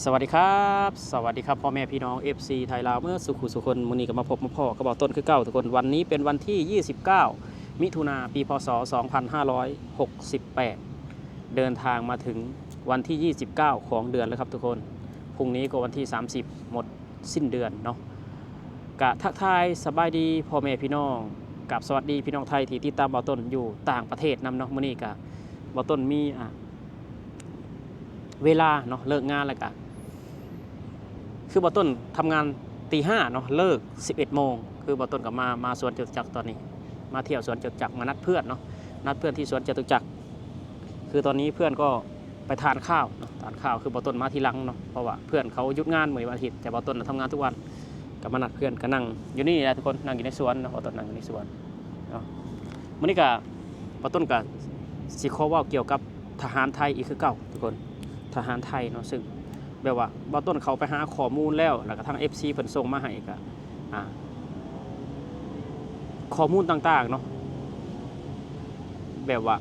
ສະຫວັດດີຄັບ ສະຫວັດດີຄັບ ພໍ່ແມ່ພີ່ນ້ອງ ເອັຟຊີ ໄທລາວ ເໝິດສູ່ຜູ້ສູ່ຄົນ. ມື້ນີ້ກໍມາພົບມາພໍ້ກັບບ່າວຕົ້ນຄືເກົ່າທຸກຄົນ. ວັນນີ້ເປັນວັນທີຊາວເກົ້າ ມິຖຸນາ ປີ ພ.ສ. ສອງພັນຫ້າຮ້ອຍຫົກສິບແປດ ເດີນທາງມາເຖິງວັນທີຊາວເກົ້າຂອງເດືອນແລ້ວຄັບທຸກຄົນ. ພລຸ່ງນີ້ກໍວັນທີສາມສິບ ໝົດ ສິ້ນເດືອນເນາະ. ກະທັກທາຍສະບາຍດີພໍ່ແມ່ພີ່ນ້ອງ ກັບສະຫວັດດີພີ່ນ້ອງໄທທີ່ຕິດຕາມບ່າວຕົ້ນຢູ່ຕ່າງປະເທດນຳເນາະ. ມື້ນີ້ກະບ່າວຕົ້ນມີ ອ່າ ເວລາເນາະ ເລີກງານແລ້ວກະ ຄືບ່າວຕົ້ນທຳງານຕີຫ້າເນາະ ເລີກສິບເອັດໂມງ. ຄືບ່າວຕົ້ນກໍມາ ມາສວນຈະຕຸຈັກຕອນນີ້ ມາທ່ຽວສວນຈະຕຸຈັກ ມານັດເພື່ອນເນາະ ນັດເພື່ອນທີ່ສວນຈະຕຸຈັກ. ຄືຕອນນີ້ເພື່ອນກໍໄປທານຂ້າວເນາະ ທານຂ້າວ. ຄືບ່າວຕົ້ນມາທີຫຼັງເນາະ ເພາະວ່າເພື່ອນເຂົາຢຸດງານມື້ວັນອາທິດ ແຕ່ບ່າວຕົ້ນນະທຳງານທຸກວັນ. ກໍມານັດເພື່ອນ ກໍນັ່ງຢູ່ນີ້ແຫຼະທຸກຄົນ ນັ່ງຢູ່ໃນສວນເນາະ ບ່າວຕົ້ນນັ່ງຢູ່ໃນສວນເນາະ. ມື້ນີ້ກໍ ບ່າວຕົ້ນກໍຊິຂໍເວົ້າກ່ຽວກັບທະຫານໄທອີກຄືເກົ່າທຸກຄົນ ທະຫານໄທເນາະ. ຊຶ່ງແບບວ່າບ່າວຕົ້ນເຂົ້າໄປຫາຂໍ້ມູນແລ້ວ ແລ້ວກໍທາງ ເອັຟຊີ ເພິ່ນສົ່ງມາໃຫ້ ກໍ ອ່າ ຂໍ້ມູນຕ່າງໆເນາະ ແບບວ່າ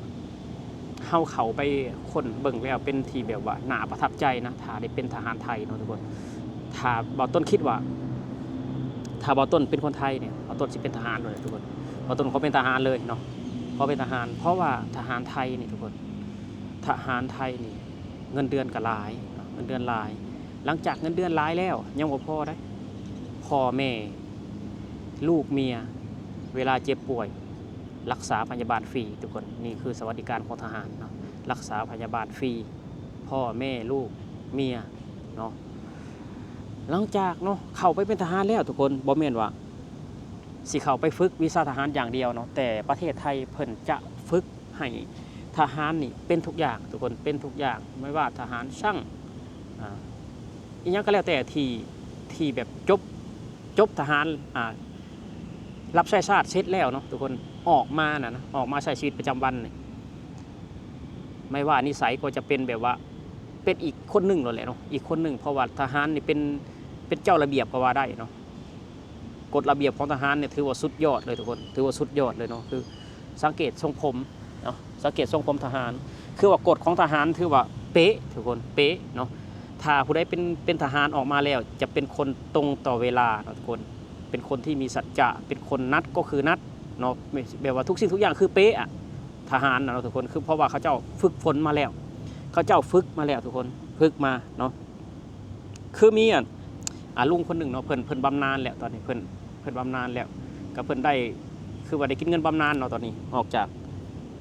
ເຮົາເຂົ້າໄປຄົ້ນເບິ່ງແລ້ວເປັນທີ່ແບບວ່າໜ້າປະທັບໃຈນະ ຖ້າໄດ້ເປັນທະຫານໄທເນາະທຸກຄົນ. ຖ້າບ່າວຕົ້ນຄິດວ່າ ຖ້າບ່າວຕົ້ນເປັນຄົນໄທນີ້ ບ່າວຕົ້ນຊິເປັນທະຫານເລີຍທຸກຄົນ. ບ່າວຕົ້ນຂໍເປັນທະຫານເລີຍເນາະ ຂໍເປັນທະຫານ ເພາະວ່າທະຫານໄທນີ້ທຸກຄົນ ທະຫານໄທນີ້ເງິນເດືອນກໍຫຼາຍເນາະ ເງິນເດືອນຫຼາຍ. ຫຼັງຈາກເງິນເດືອນຫຼາຍແລ້ວຍັງບໍ່ພໍເດ້ ພໍ່ແມ່ ລູກເມຍ ເວລາເຈັບປ່ວຍ ລັກສາພະຍາບານຟຣີທຸກຄົນ. ນີ້ຄືສະຫວັດດີການຂອງທະຫານເນາະ ລັກສາພະຍາບານຟຣີ ພໍ່ແມ່ ລູກເມຍເນາະ. ຫຼັງຈາກເນາະ ເຂົ້າໄປເປັນທະຫານແລ້ວທຸກຄົນ ບໍ່ແມ່ນວ່າຊິເຂົ້າໄປຝຶກວິຊາທະຫານຢ່າງດຽວເນາະ ແຕ່ປະເທດໄທເພິ່ນຈະຝຶກ ໃຫ້ທະຫານນີ້ເປັນທຸກຢ່າງທຸກຄົນ ເປັນທຸກຢ່າງ ບໍ່ວ່າທະຫານຊ່າງ ອ່າ ອີ່ຫຍັງກໍແລ້ວແຕ່ທີ່ ທີ່ແບບຈົບ ຈົບທະຫານ ອ່າ ຮັບໃຊ້ຊາດເສັດແລ້ວເນາະທຸກຄົນ ອອກມານະ ອອກມາໃຊ້ຊີວິດປະຈຳວັນນີ້ ໄມ່ວ່ານິໄສກໍຈະເປັນແບບວ່າ ເປັນອີກຄົນໜຶ່ງໂລດແຫຼະເນາະ ອີກຄົນໜຶ່ງ. ເພາະວ່າທະຫານນີ້ເປັນ ເປັນເຈົ້າລະບຽບກໍວ່າໄດ້ເນາະ. ກົດລະບຽບຂອງທະຫານນີ້ຖືວ່າສຸດຍອດເລີຍທຸກຄົນ ຖືວ່າສຸດຍອດເລີຍເນາະ. ຄືສັງເກດຊົງຜົມເນາະ ສັງເກດຊົງຜົມທະຫານ ຄືວ່າກົດຂອງທະຫານຖືວ່າເປະທຸກຄົນ ເປະເນາະ. ຖ້າຜູ້ໃດເປັນ ເປັນທະຫານອອກມາແລ້ວ ຈະເປັນຄົນຕົງຕໍ່ເວລາເນາະທຸກຄົນ ເປັນຄົນທີ່ມີສັດຈະ ເປັນຄົນນັດກໍຄືນັດເນາະ ແບບວ່າທຸກສິ່ງທຸກຢ່າງຄືເປະອະ ທະຫານນະເນາະທຸກຄົນ. ຄືເພາະວ່າເຂົາເຈົ້າຝຶກຝົນມາແລ້ວ ເຂົາເຈົ້າຝຶກມາແລ້ວທຸກຄົນ ຝຶກມາເນາະ. ຄືມີອັນ ອ່າ ລຸງຄົນໜຶ່ງເນາະ ເພິ່ນ ເພິ່ນບຳນານແລ້ວ ຕອນນີ້ເພິ່ນ ເພິ່ນບຳນານແລ້ວ ກໍເພິ່ນໄດ້ ຄືວ່າໄດ້ກິນເງິນບຳນານເນາະ ຕອນນີ້ອອກຈາກ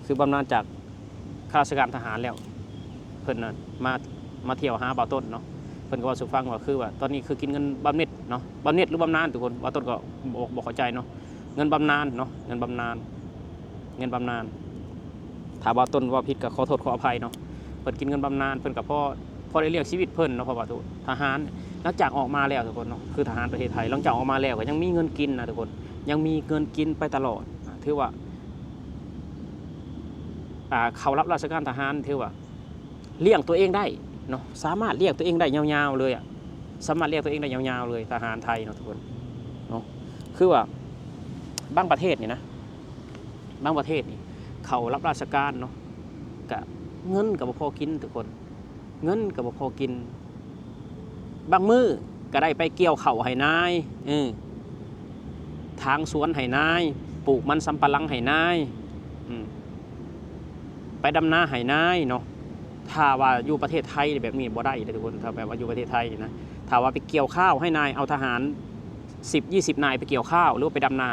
ຄືບຳນານຈາກຂ້າລາຊະການທະຫານແລ້ວ ເພິ່ນນະມາ ມາທ່ຽວຫາບ່າວຕົ້ນເນາະ. ເພິ່ນກໍເວົ້າສູ່ຟັງວ່າ ຄືວ່າຕອນນີ້ຄືກິນເງິນບຳເໜັດເນາະ ບຳເໜັດຫຼືບຳນານທຸກຄົນ ບ່າວຕົ້ນກໍບໍ່ ບໍ່ເຂົ້າໃຈເນາະ. ເງິນບຳນານເນາະ ເງິນບຳນານ ເງິນບຳນານ. ຖ້າວ່າຕົ້ນເວົ້າຜິດກໍຂໍໂທດຂໍອະໄພເນາະ. ເພິ່ນກິນເງິນບຳນານ ເພິ່ນກໍພໍ ພໍໄດ້ລ້ຽງຊີວິດເພິ່ນເນາະ ເພາະວ່າທຸກ ທະຫານຫຼັງຈາກອອກມາແລ້ວທຸກຄົນເນາະ ຄືທະຫານປະເທດໄທ ຫຼັງຈາກອອກມາແລ້ວກໍຍັງມີເງິນກິນນະທຸກຄົນ ຍັງມີເງິນກິນໄປຕະຫຼອດ. ອ່າ ຖືວ່າ ອ່າ ເຂົ້າຮັບລາຊະການທະຫານ ຖືວ່າລ້ຽງຕົວເອງໄດ້ເນາະ ສາມາດລ້ຽງຕົວເອງໄດ້ຍາວໆເລີຍອະ ສາມາດລ້ຽງຕົວເອງໄດ້ຍາວໆເລີຍ ທະຫານໄທເນາະທຸກຄົນເນາະ. ຄືວ່າບາງປະເທດນີ້ນະ ບາງປະເທດນີ້ເຂົ້າຮັບລາຊະການເນາະ ກະເງິນກໍບໍ່ພໍກິນທຸກຄົນ ເງິນກໍບໍ່ພໍກິນ. ບາງມື້ກໍໄດ້ໄປກ່ຽວເຂົ້າໃຫ້ນາຍ ເອີ ຖາງສວນໃຫ້ນາຍ ປູກມັນສຳປະຫຼັງໃຫ້ນາຍ ອືມ ໄປດຳນາໃຫ້ນາຍເນາະ. ຖ້າວ່າຢູ່ປະເທດໄທແບບນີ້ບໍ່ໄດ້ເດ້ທຸກຄົນ ຖ້າແບບວ່າຢູ່ປະເທດໄທນີ້ນະ ຖ້າວ່າໄປກ່ຽວຂ້າວໃຫ້ນາຍ ເອົາທະຫານສິບ ຊາວນາຍໄປກ່ຽວຂ້າວ ຫຼືວ່າໄປດຳນາ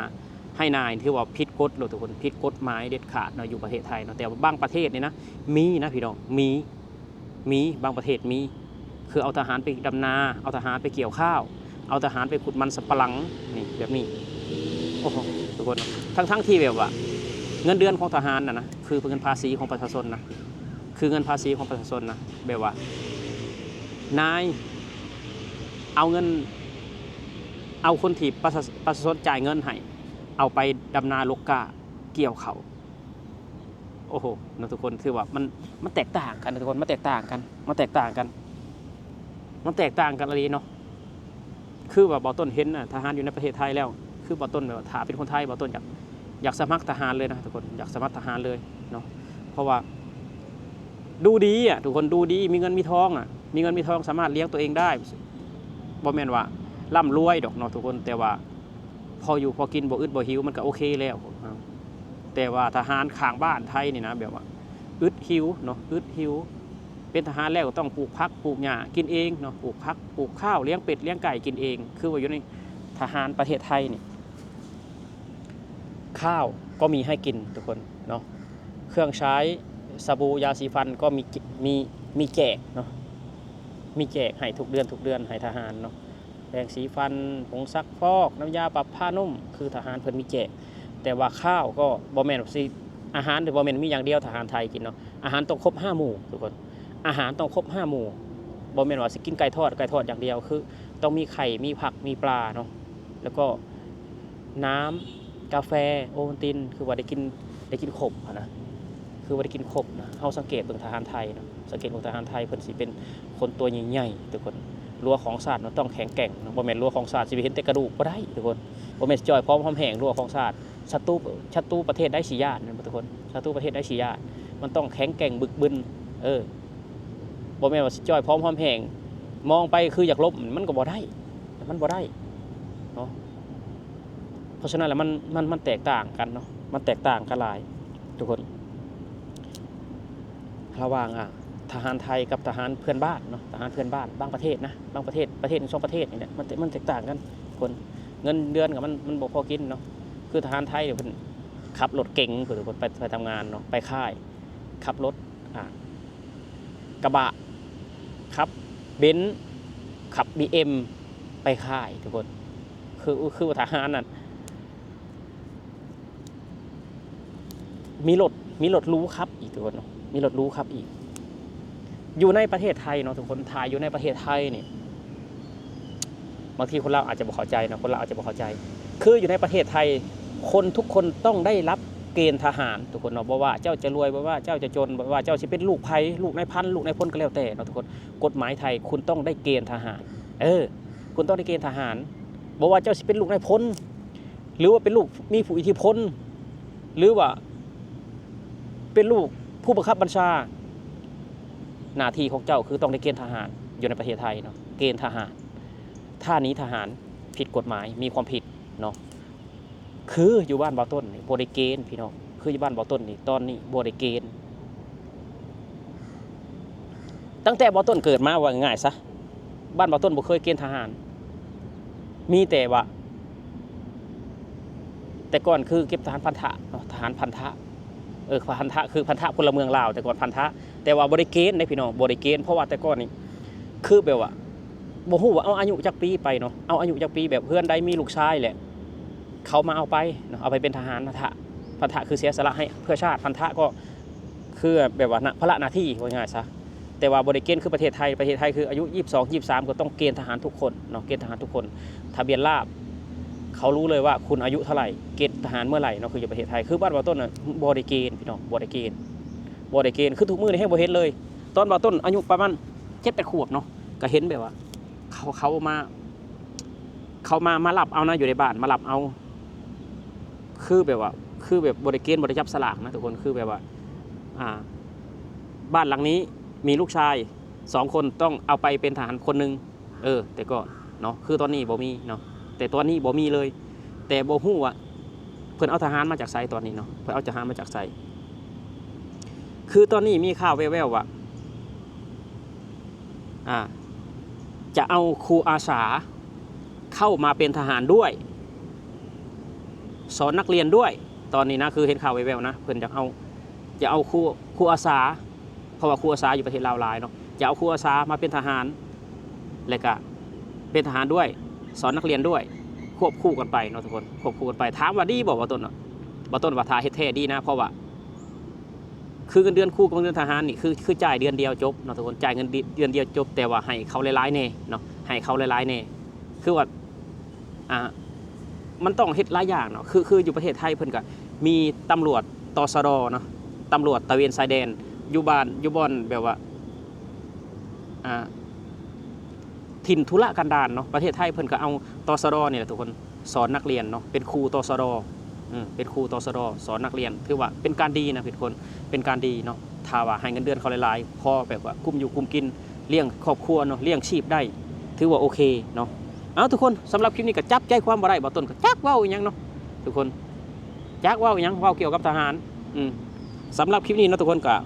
ໃຫ້ນາຍ ຖືວ່າຜິດກົດໂລດທຸກຄົນ ຜິດກົດໝາຍເດັດຂາດເນາະ ຢູ່ປະເທດໄທເນາະ. ແຕ່ວ່າບາງປະເທດນີ້ນະ ມີນະພີ່ນ້ອງ ມີ ມີ ບາງປະເທດມີ ຄືເອົາທະຫານໄປດຳນາ ເອົາທະຫານໄປກ່ຽວຂ້າວ ເອົາທະຫານໄປຂຸດມັນສຳປະຫຼັງ ນີ້ ແບບນີ້. ໂອ້ໂຫ ທຸກຄົນ ທັງໆທີ່ແບບວ່າເງິນເດືອນຂອງທະຫານນະນະ ຄືເງິນພາສີຂອງປະຊາຊົນນະ ຄືເງິນພາສີຂອງປະຊາຊົນນະ ແບບວ່ານາຍເອົາເງິນ ເອົາຄົນທີ່ປະຊາ ປະຊາຊົນຈ່າຍເງິນໃຫ້ ເອົາໄປດຳນາລົກກ້າ ກ່ຽວເຂົ້າ. ໂອ້ໂຫ ເນາະທຸກຄົນ ຄືວ່າມັນ ມັນແຕກຕ່າງກັນນະທຸກຄົນ ມັນແຕກຕ່າງກັນ ມັນແຕກຕ່າງກັນ ມັນແຕກຕ່າງກັນອີ່ຫຼີເນາະ. ຄືວ່າບ່າວຕົ້ນເຫັນນະ ທະຫານຢູ່ໃນປະເທດໄທແລ້ວ ຄືບ່າວຕົ້ນແບບວ່າ ຖ້າເປັນຄົນໄທ ບ່າວຕົ້ນຢາກ ຢາກສະໝັກທະຫານເລີຍນະທຸກຄົນ ຢາກສະໝັກທະຫານເລີຍເນາະ. ເພາະວ່າດູດີອະທຸກຄົນ ດູດີ ມີເງິນມີທອງອະ ມີເງິນມີທອງ ສາມາດລ້ຽງຕົວເອງໄດ້. ບໍ່ແມ່ນວ່າລ່ຳລວຍດອກເນາະທຸກຄົນ, ແຕ່ວ່າພໍຢູ່ພໍກິນ ບໍ່ອຶດບໍ່ຫິວ ມັນກໍໂອເຄແລ້ວ. ແຕ່ວ່າທະຫານຂ້າງບ້ານໄທນີ້ນະ ແບບວ່າອຶດຫິວເນາະ, ອຶດຫິວ. ເປັນທະຫານແລ້ວກໍຕ້ອງປູກຜັກປູກຫຍ້າກິນເອງເນາະ, ປູກຜັກປູກຂ້າວ ລ້ຽງເປັດລ້ຽງໄກ່ກິນເອງ. ຄືວ່າຢູ່ໃນທະຫານປະເທດໄທນີ້ ຂ້າວກໍມີໃຫ້ກິນທຸກຄົນເນາະ, ເຄື່ອງໃຊ້ ສະບູ ຢາສີຟັນກໍມີ ມີ ມີແຈກເນາະ, ມີແຈກໃຫ້ທຸກເດືອນ ທຸກເດືອນໃຫ້ທະຫານເນາະ. ແປງສີຟັນ, ຜົງຊັກຟອກ, ນ້ຳຢາປັບຜ້ານຸ້ມ ຄືທະຫານເພິ່ນມີແຈກ. ແຕ່ວ່າຂ້າວກໍບໍ່ແມ່ນວ່າຊິ ອາຫານບໍ່ແມ່ນມີຢ່າງດຽວທະຫານໄທກິນເນາະ, ອາຫານຕ້ອງຄົບຫ້າໝູ່ທຸກຄົນ, ອາຫານຕ້ອງຄົບຫ້າໝູ່. ບໍ່ແມ່ນວ່າຊິກິນໄກ່ທອດ ໄກ່ທອດຢ່າງດຽວ, ຄືຕ້ອງມີໄຂ່ ມີຜັກ ມີປາເນາະ, ແລ້ວກໍ ນ້ຳ ກາແຟ ໂອວັນຕິນ ຄືວ່າໄດ້ກິນ ໄດ້ກິນຄົບຫັ້ນນະ, ຄືວ່າໄດ້ກິນຄົບນະ. ເຮົາສັງເກດເບິ່ງທະຫານໄທເນາະ, ສັງເກດເບິ່ງທະຫານໄທ ເພິ່ນຊິເປັນຄົນຕົວໃຫຍ່ໆທຸກຄົນ. ຮົ້ວຂອງຊາດມັນຕ້ອງແຂງແກ່ງເນາະ, ບໍ່ແມ່ນຮົ້ວຂອງຊາດຊິໄປເຫັນແຕ່ກະດູກ ບໍ່ໄດ້ທຸກຄົນ. ບໍ່ແມ່ນຊິຈ່ອຍພ້ອມຫອມແຫ້ງ ຮົ້ວຂອງຊາດ. ສັດຕູ ສັດຕູປະເທດໃດຊິຢ້ານ ແມ່ນບໍ່ທຸກຄົນ? ສັດຕູປະເທດໃດຊິຢ້ານ? ມັນຕ້ອງແຂງແກ່ງບຶກບຶນ. ເອີ ບໍ່ແມ່ນວ່າຊິຈ່ອຍພ້ອມຫອມແຫ້ງ ມອງໄປຄືຢາກລົ້ມ ມັນກໍບໍ່ໄດ້ ມັນບໍ່ໄດ້ເນາະ. ເພາະສະນັ້ນແລ້ວມັນ ມັນ ມັນແຕກຕ່າງກັນເນາະ, ມັນແຕກຕ່າງກັນຫຼາຍທຸກຄົນ ລະຫວ່າງ ອ່າ ທະຫານໄທກັບທະຫານເພື່ອນບ້ານເນາະ, ທະຫານເພື່ອນບ້ານບາງປະເທດນະ, ບາງປະເທດ ປະເທດໜຶ່ງສອງປະເທດນີ້ແຫຼະ ມັນ ມັນແຕກຕ່າງກັນ. ຄົນ ເງິນເດືອນກໍມັນ ມັນບໍ່ພໍກິນເນາະ. ຄືທະຫານໄທນີ້ເພິ່ນຂັບລົດເກັງ ເພິ່ນ ເພິ່ນໄປ ໄປທຳງານເນາະ, ໄປຄ້າຍ ຂັບລົດ ອ່າ ກະບະ ຂັບເບັນ ຂັບບີເອັມ ໄປຄ້າຍທຸກຄົນ. ຄື ຄືວ່າທະຫານນັ້ນ ມີລົດ ມີລົດຫຼູຂັບອີກທຸກຄົນເນາະ, ມີລົດຫຼູຂັບອີກ. ຢູ່ໃນປະເທດໄທເນາະທຸກຄົນ, ຖ້າຢູ່ໃນປະເທດໄທນີ້ ບາງທີຄົນລາວອາດຈະບໍ່ເຂົ້າໃຈເນາະ, ຄົນລາວອາດຈະບໍ່ເຂົ້າໃຈ. ຄືຢູ່ໃນປະເທດໄທ ຄົນທຸກຄົນຕ້ອງໄດ້ຮັບເກນທະຫານທຸກຄົນເນາະ, ບໍ່ວ່າເຈົ້າຈະລວຍ ບໍ່ວ່າເຈົ້າຈະຈົນ, ບໍ່ວ່າເຈົ້າຊິເປັນລູກໃຜ ລູກນາຍພັນ ລູກນາຍພົນກໍແລ້ວແຕ່ເນາະທຸກຄົນ. ກົດໝາຍໄທ ຄຸນຕ້ອງໄດ້ເກນທະຫານ, ເອີ ຄຸນຕ້ອງໄດ້ເກນທະຫານ. ບໍ່ວ່າເຈົ້າຊິເປັນລູກນາຍພົນ ຫຼືວ່າເປັນລູກມີຜູ້ອິດທິພົນ ຫຼືວ່າເປັນລູກຜູ້ບັງຄັບບັນຊາ, ໜ້າທີ່ຂອງເຈົ້າຄືຕ້ອງໄດ້ເກນທະຫານ. ຢູ່ໃນປະເທດໄທເນາະ ເກນທະຫານ, ຖ້າໜີທະຫານຜິດກົດໝາຍ ມີຄວາມຜິດເນາະ. ຄືຢູ່ບ້ານບ່າວຕົ້ນນີ້ບໍ່ໄດ້ເກນພີ່ນ້ອງ, ຄືຢູ່ບ້ານບ່າວຕົ້ນນີ້ ຕອນນີ້ບໍ່ໄດ້ເກນ. ຕັ້ງແຕ່ບ່າວຕົ້ນເກີດມາ ເວົ້າງ່າຍໆຊະ ບ້ານບ່າວຕົ້ນບໍ່ເຄີຍເກນທະຫານ, ມີແຕ່ວ່າ ແຕ່ກ່ອນຄືເກັບທະຫານພັນທະເນາະ, ທະຫານພັນທະ ເອີ ພັນທະ ຄືພັນທະພົນລະເມືອງລາວ, ແຕ່ກ່ອນພັນທະ ແຕ່ວ່າບໍ່ໄດ້ເກນເດ້ພີ່ນ້ອງ, ບໍ່ໄດ້ເກນ. ເພາະວ່າແຕ່ກ່ອນນີ້ຄືແບບວ່າ ບໍ່ຮູ້ວ່າເອົາອາຍຸຈັກປີໄປເນາະ, ເອົາອາຍຸຈັກປີ ແບບເຮືອນໃດມີລູກຊາຍແຫຼະ ເຂົາມາເອົາໄປເນາະ, ເອົາໄປເປັນທະຫານພັນທະ. ພັນທະຄືເສຍສະຫຼະໃຫ້ເພື່ອຊາດ, ພັນທະກໍຄືແບບວ່າ ພາລະໜ້າທີ່ ເວົ້າງ່າຍໆຊະ. ແຕ່ວ່າບໍ່ໄດ້ເກນຄືປະເທດໄທ, ປະເທດໄທຄືອາຍຸຊາວສອງ ຊາວສາມ ກໍຕ້ອງເກນທະຫານທຸກຄົນເນາະ, ເກນທະຫານທຸກຄົນ. ທະບຽນລາບ ເຂົາຮູ້ເລີຍວ່າຄຸນອາຍຸເທົ່າໃດ ເກນທະຫານເມື່ອໃດເນາະ, ຄືຢູ່ປະເທດໄທ. ຄືບ້ານບ່າວຕົ້ນນະ ບໍ່ໄດ້ເກນພີ່ນ້ອງ, ບໍ່ໄດ້ເກນ ບໍ່ໄດ້ເກນ. ຄືທຸກມື້ນີ້ແຮງບໍ່ເຫັນເລີຍ, ຕອນບ່າວຕົ້ນອາຍຸປະມານເຈັດແປດຂວບເນາະ ກໍເຫັນແບບວ່າ ເຂົາ ເຂົາມາ ເຂົາມາ ມາລັບເອົານະ ຢູ່ໃນບ້ານ ມາລັບເອົາ. ຄືແບບວ່າ ຄືແບບບໍ່ໄດ້ເກນ ບໍ່ໄດ້ຈັບສະຫຼາກນະທຸກຄົນ, ຄືແບບວ່າ ອ່າ ບ້ານຫຼັງນີ້ມີລູກຊາຍສອງຄົນ ຕ້ອງເອົາໄປເປັນທະຫານຄົນໜຶ່ງ. ເອີ ແຕ່ກ່ອນເນາະ, ຄືຕອນນີ້ບໍ່ມີເນາະ, ແຕ່ຕອນນີ້ບໍ່ມີເລີຍ. ແຕ່ບໍ່ຮູ້ວ່າເພິ່ນເອົາທະຫານມາຈາກໃສຕອນນີ້ເນາະ, ເພິ່ນເອົາທະຫານມາຈາກໃສ. ຄືຕອນນີ້ມີຂ່າວແວ່ວໆວ່າ ອ່າ ຈະເອົາຄູອາສາເຂົ້າມາເປັນທະຫານດ້ວຍ ສອນນັກຮຽນດ້ວຍ. ຕອນນີ້ນະ ຄືເຫັນຂ່າວແວ່ວໆນະ ເພິ່ນຈະເອົາ ຈະເອົາຄູ ຄູອາສາ ເພາະວ່າຄູອາສາຢູ່ປະເທດລາວຫຼາຍເນາະ, ຈະເອົາຄູອາສາມາເປັນທະຫານ ແລະກະເປັນທະຫານດ້ວຍ ສອນນັກຮຽນດ້ວຍ ຄວບຄູ່ກັນໄປເນາະທຸກຄົນ, ຄວບຄູ່ກັນໄປ. ຖາມວ່າດີບໍ່ ບ່າວຕົ້ນເນາະ? ບ່າວຕົ້ນວ່າຖ້າເຮັດແທ້ດີນະ, ເພາະວ່າ ຄືເງິນເດືອນຄູກັບເງິນເດືອນທະຫານນີ້ ຄື ຄືຈ່າຍເດືອນດຽວຈົບເນາະທຸກຄົນ, ຈ່າຍເງິນເດືອນ ເດືອນດຽວຈົບ ແຕ່ວ່າໃຫ້ເຂົາຫຼາຍໆແດ່ເນາະ, ໃຫ້ເຂົາຫຼາຍໆແດ່. ຄືວ່າ ອ່າ ມັນຕ້ອງເຮັດຫຼາຍຢ່າງເນາະ, ຄື ຄືຢູ່ປະເທດໄທເພິ່ນກະມີຕຳຫຼວດ ຕສດ ເນາະ, ຕຳຫຼວດຕະເວນຊາຍແດນ ຢູ່ບ້ານ ຢູ່ບ່ອນແບບວ່າ ອ່າ ຖິ່ນທຸລະກັນດານເນາະ. ປະເທດໄທເພິ່ນກໍເອົາ ຕສດ ນີ້ແຫຼະທຸກຄົນ ສອນນັກຮຽນເນາະ, ເປັນຄູ ຕສດ ເປັນຄູ ຕສດ ສອນນັກຮຽນ. ຖືວ່າເປັນການດີນະທຸກຄົນ, ເປັນການດີເນາະ. ຖ້າວ່າໃຫ້ເງິນເດືອນເຂົາຫຼາຍໆ ພໍແບບວ່າກຸ້ມຢູ່ກຸ້ມກິນ ລ້ຽງຄອບຄົວເນາະ ລ້ຽງຊີບໄດ້ ຖືວ່າໂອເຄເນາະ. ເອົາ ທຸກຄົນ ສຳລັບຄລິບນີ້ກໍຈັບໃຈຄວາມບໍ່ໄດ້ ບ່າວຕົ້ນກໍຈັກເວົ້າອີ່ຫຍັງເນາະ ທຸກຄົນ ຈັກເວົ້າອີ່ຫຍັງ ເວົ້າກ່ຽວກັບທະຫານ. ອືມ ສຳລັບຄລິບນີ້ເນາະ ທຸກຄົນ ກໍ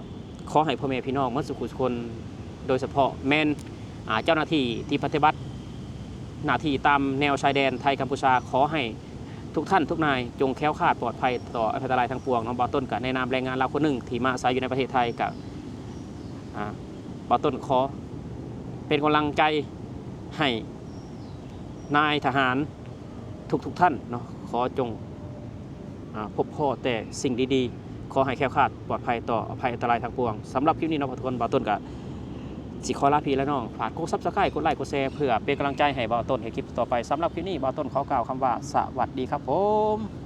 ຂໍໃຫ້ພໍ່ແມ່ພີ່ນ້ອງໝົດສູ່ຜູ້ສູ່ຄົນ ໂດຍສະເພາະແມ່ນ ອ່າ ເຈົ້າໜ້າທີ່ທີ່ປະຕິບັດໜ້າທີ່ຕາມແນວຊາຍແດນໄທກຳປູເຈຍ ຂໍໃຫ້ທຸກທ່ານທຸກນາຍຈົ່ງແຄ້ວຄາດປອດໄພຕໍ່ອັນຕະລາຍທັງປວງເນາະ. ບ່າວຕົ້ນກໍໃນນາມແຮງງານລາວຄົນໜຶ່ງທີ່ມາອາໄສຢູ່ໃນປະເທດໄທ ກໍ ອ່າ ບ່າວຕົ້ນຂໍເປັນກຳລັງໃຈໃຫ້ນາຍທະຫານທຸກໆທ່ານເນາະ ຂໍຈົ່ງ ອ່າ ພົບພໍ້ແຕ່ສິ່ງດີໆ ຂໍໃຫ້ແຄ້ວຄາດປອດໄພຕໍ່ໄພອັນຕະລາຍທັງປວງ. ສຳລັບຄລິບນີ້ເນາະ ທຸກຄົນ ບ່າວຕົ້ນກໍຊິຂໍລາພີ່ລານ້ອງ ຝາກກົດ Subscribe ກົດໄລ ກົດແຊ ເພື່ອເປັນກຳລັງໃຈໃຫ້ບ່າວຕົ້ນເຮັດຄລິບຕໍ່ໄປ. ສຳລັບຄລິບນີ້ ບ່າວຕົ້ນຂໍກ່າວຄຳວ່າ ສະຫວັດດີຄັບຜົມ.